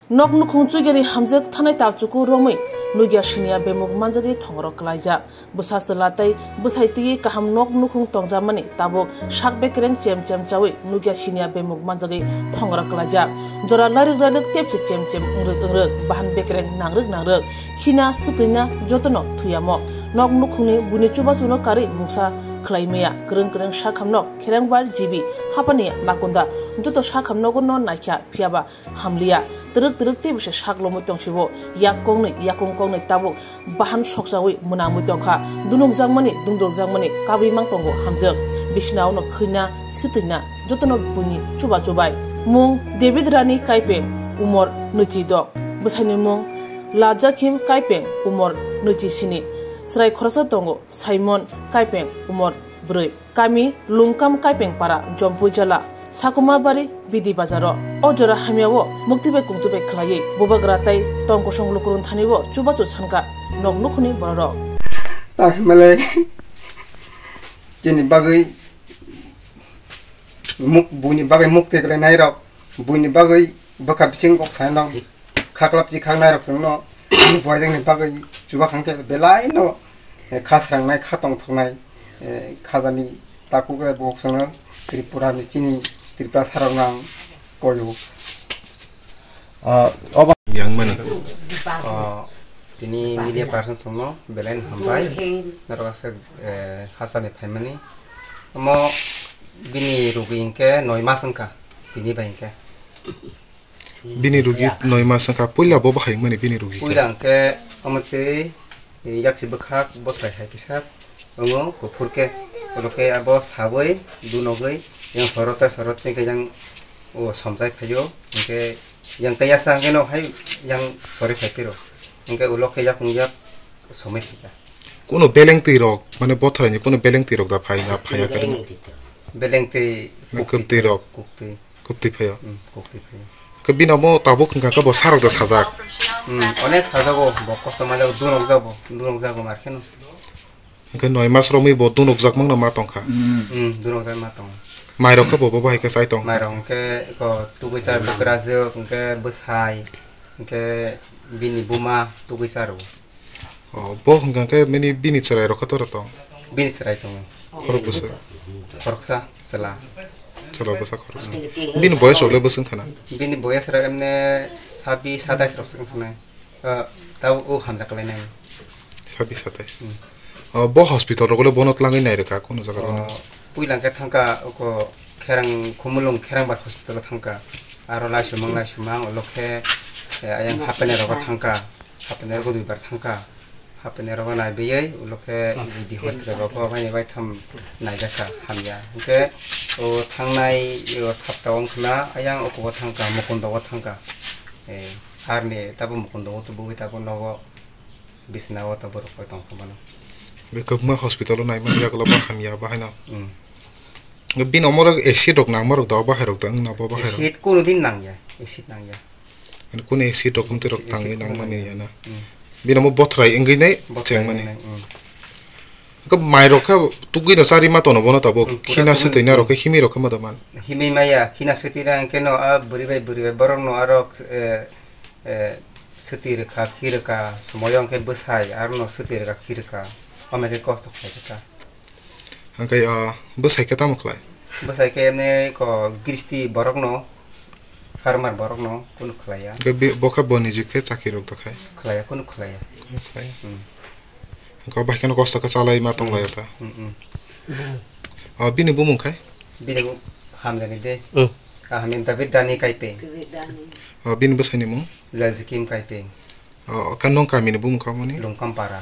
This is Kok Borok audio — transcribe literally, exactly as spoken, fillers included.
Nok nukhung chuigeri hamjak thanai talchuku romwi nugya siniya bemuk manjagwi thongrok klaijak. Bwsa chwla tei bwsai twiwi kaham nok nukhung tongjakmani tabuk sak bekereng chem chem chawi nugya siniya bemuk manjagwi thongrok klaijak. Jora larik larik tepse chem chem wngrwk wngrwk bahan bekereng nangrwk nangrwk khina swtwina jotono thwiyamo. Nok nukhungni buini chubachuno karwi mungsa khwlai maya kwrwng kwrwng sakhamnok kherengbar jibi hapani makunda joto sakhamnogo no naikha phiyaba hamliya. Twrwk twrwk tei bwsai sak lomwi tongsibo. Yak koknwi yakung koknwi tabuk bahan sokchawi mwnamwi tongkha. Dunukjakmani dundrokjakmani kabwi mang tongo hamjwk. Bisinaono khwina swtwina jotono buini chuba chubai. Mung David Rani Kaipeng, umor nwichi dok. Bwsaini mung Lajakhim Kaipeng, umor nwichi sini. Chwrai khoroksa tongo Simon Kaipeng, umor bwrwi. Kami Lungkam Kaipeng para, Jompui jala, Sakumabari Bidi Bazaro. O jora hamyao mukti bai kungtwi bai khwlaiwi bubagra tei tong kosong lukurung thani o chubachu sanka nok nukhuni bororok. Ta himale chini bagwi muk-, buini bagwi mukti kwlai nairok, buini bagwi bwkha bising kok sanai nok. Khaklap chi khaknai rok chwngno buaijak ni bagwi chuba khang khe belai no, eh, kha srangnai, kha tongthoknai, eh, khajani takhuk khe bo chwngno Tripura ni chini Tripura sarok nang koyo. Ah, oba yang mani. Ah, tini media person chwngno belai no hambai. Norok aswk, eh, hachani phaimani. Omo bini rugi hinkhe noi mas wngkha tini bai hinkhe. Bini rugi noi mas wngkha, puila bo bahai wngmani bini rugi khe. Puila hwnkhe omo twi yaksi bwkhak bothrai hai kisa wngo kuphur khe, oro khe abo sawi dunogwi yang sorot tei sorot tei khe yang o somjai phaio, hwnkhe yang tei yasa hwnkhe no hai yang sori phai phiro, hwnkhe ulo khe yakung yak somai phaikha. Kuno beleng twi rok, mane bothrai ni kuno beleng twi rok da phai na phaiya khe? Beleng twi, na kuktwi, kuktwi rok. Kuktwi. Kuktwi phaio. Hmm, kuktwi phaio. Khe bini omo tabuk wngkha khe bo sarok da sajak. Hmm, onek sajago, bo kosto manjago, dunok jago, dunok jago mar kheno. Hwnkhe noi mas romwi bo dunok jak mangno ma tongkha. Hmm, dunok jak ma tongo. Mairok khe bo, bo bahai khe chai tong. Mairok hwnkhe ko tugui char bwkrajwk, hwnkhe bwsai, hwnkhe bini buma tugui charo. Oh, bo hwnkha khe mini bini chwrai rok khe tora tong? Bini chwrai tongo. Khorok bwswk? Khoroksa chwla. Chwla bwsa khoroksa. Bini boyes rok le bwswk wngkha na? Bini boyes rok emne sabis satais rok wngkha na. Ah, tabo o hamjak lai nai. Sabis satais. Hmm. Oh, bo hospital rok le bono twlangwi nai rwkha kuno jaga rok no? Oh, puila khe thangkha oko Kherang Khumulwng Kherangbar hospital o thangkha. Aro laisumang laisumang ulo khe, eh, ayang hapene rogo thangkha. Hapene rogo duibar thangkha. Hapene rogo naibiwi ulo khe G D hospital rogo baini baitham naijakha hamya. Hwnkhe o thangnai o sapta wngkhna ayang okubo thangkha, Mukundo o thangkha. Eh, arni tabo Mukundo o tubuwi tabo nogo. Bisina o to borok koi tong kha mano. Be kwbangma hospital o naimani yagulo ba hamya bahaino. Hmm. Bini omo rok acid rok nangma rok da, o bahai rok da wngna bo bahai rok. Acid kuno din nangya, acid nangya. Ani kuno acid rok kumtwi rok acid tangwi kuno nangmani nangya. Ya na. Hmm. Bini omo bothrai wngwi nai. Bothrai chengmani. Wngwi nai, hmm. Khe mai rok khe tugwi no chari ma tono bono tabuk. Hmm, pura khina tugwi, swtwi na rok khe hmm. Himwi rok khe ma da man. Himwi maya, khina swtwi na hwnkhe no a bwrwi bai bwrwi bai borok no aro, eh, eh, swtwi rwkha, khi rwkha, somoyo hwnkhe bwsai, arono swtwi rwkha, khi rwkha, omo khe kosto khlai khe ta. Hwnkhe, ah, bwsai khe tamo khlai? Bwsai khe emne ko gristi borokno, farmer borokno kunu khlaiya. Hwnkhe bi-, bo khe bo nijik khe chakri rok da khai? Khlaiya, kunu khlaiya. Khlaiya. Hmm. Hwnkhe bai kheno kosto khe chalai ma tong laio ta. Hmm, hmm. Ah, bini bumung khai? Bini bu-, hamjani de. Hmm. Ah, hamjani David Dani Kaipeng. Ah, bini bwsai ni mung? Laljikim Kaipeng. Ah, khe nong kami ni bumung kha mani? Lungkampara.